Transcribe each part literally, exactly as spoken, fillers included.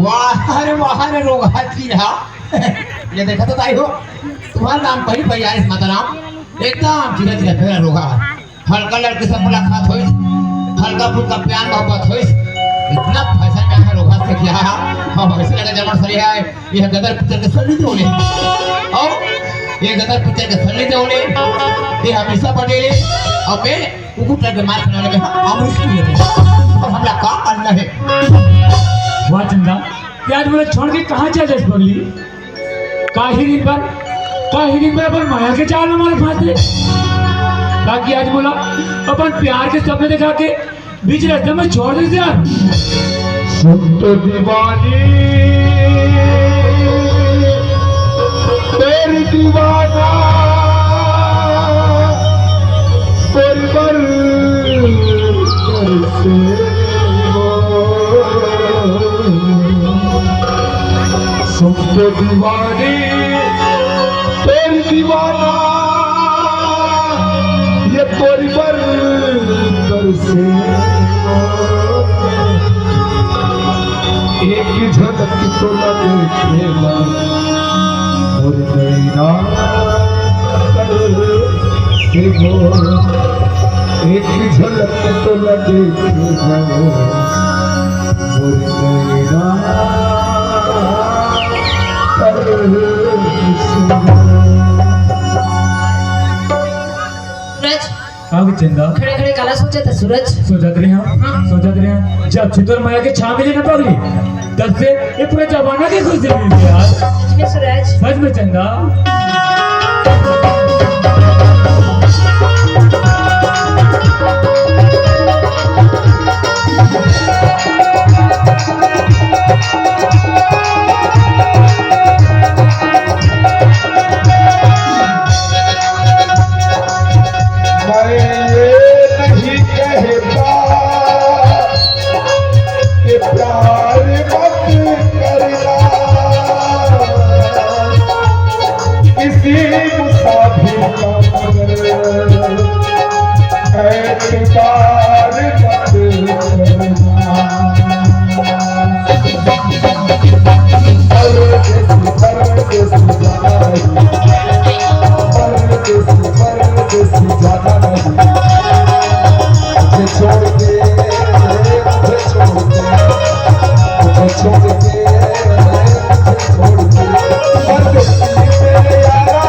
वाह रे, वाह रे, रोगहा जी हा। ये देखा तो ताई हो, तुम्हार नाम पहली पहली आइस माता राम, एकदम धीरे धीरे बेरा रोगहा। हल्का लड़की सब मुलाकात होइस, हल्का फुल्का प्यार मोहब्बत होइस, इतना फैशन में है रोगहा से क्या? हम ऐसे लगा जमन सही है, ये गदर पिक्चर के सल्ली दे होले, और ये गदर पिक्चर के सल्ली दे होले, ये हमेशा बने ले, और मैं कुकुर के मार खाने वाले में हम इसलिए नहीं। और हमला का करना है? वाह चंदा, कि आज मोला छोड़ के कहाँ चल जास पगली? काहे दिन भर, काहे दिन भर अपन माया के जाल में मोला फांस दे, ताकि आज मोला अपन प्यार के सपने दिखा के बीच रास्ते में छोड़ दे यार। सुन तो दीवानी, तेरी दीवाना, तेरी बल से। सुन तो दीवानी, तेरी दीवाना, ये तोरी बर तरसे। एक झलक तो न देखे मन, मोर नैना तरसे। एक झलक तो न देखे मन, मोर नैना तरसे। सूरज, का गे चंदा? खड़े खड़े काला सोचत हे सूरज? सोचत रहे हंव, हाँ। सोचत रहे हंव। जब से तोर माया के छांव मिले ना पगली, तब से ये पूरा जमाना के खुशी मिल गया यार। सच में सूरज। सच में चंदा। मैं ये नहीं कहता कि प्यार मत करना, किसी मुसाफिर का मगर एतबार मत करना। परदेसी, परदेसी जाना नहीं, परदेसी, परदेसी जाना नहीं। मुझे छोड़ के, मुझे छोड़ के, मुझे छोड़ के, मुझे छोड़ के, परदेसी मेरे यारा।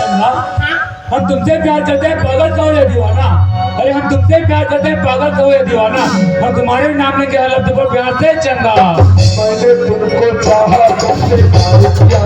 चंदा, हम तुमसे प्यार करते हैं, पागल कहो या दीवाना। अरे, हम तुमसे प्यार करते हैं, पागल कहो या दीवाना। हम तुम्हारे नाम लेंगे हर लफ्ज पर प्यार से, चंदा। मैंने तुमको चाहा, तुमसे प्यार किया।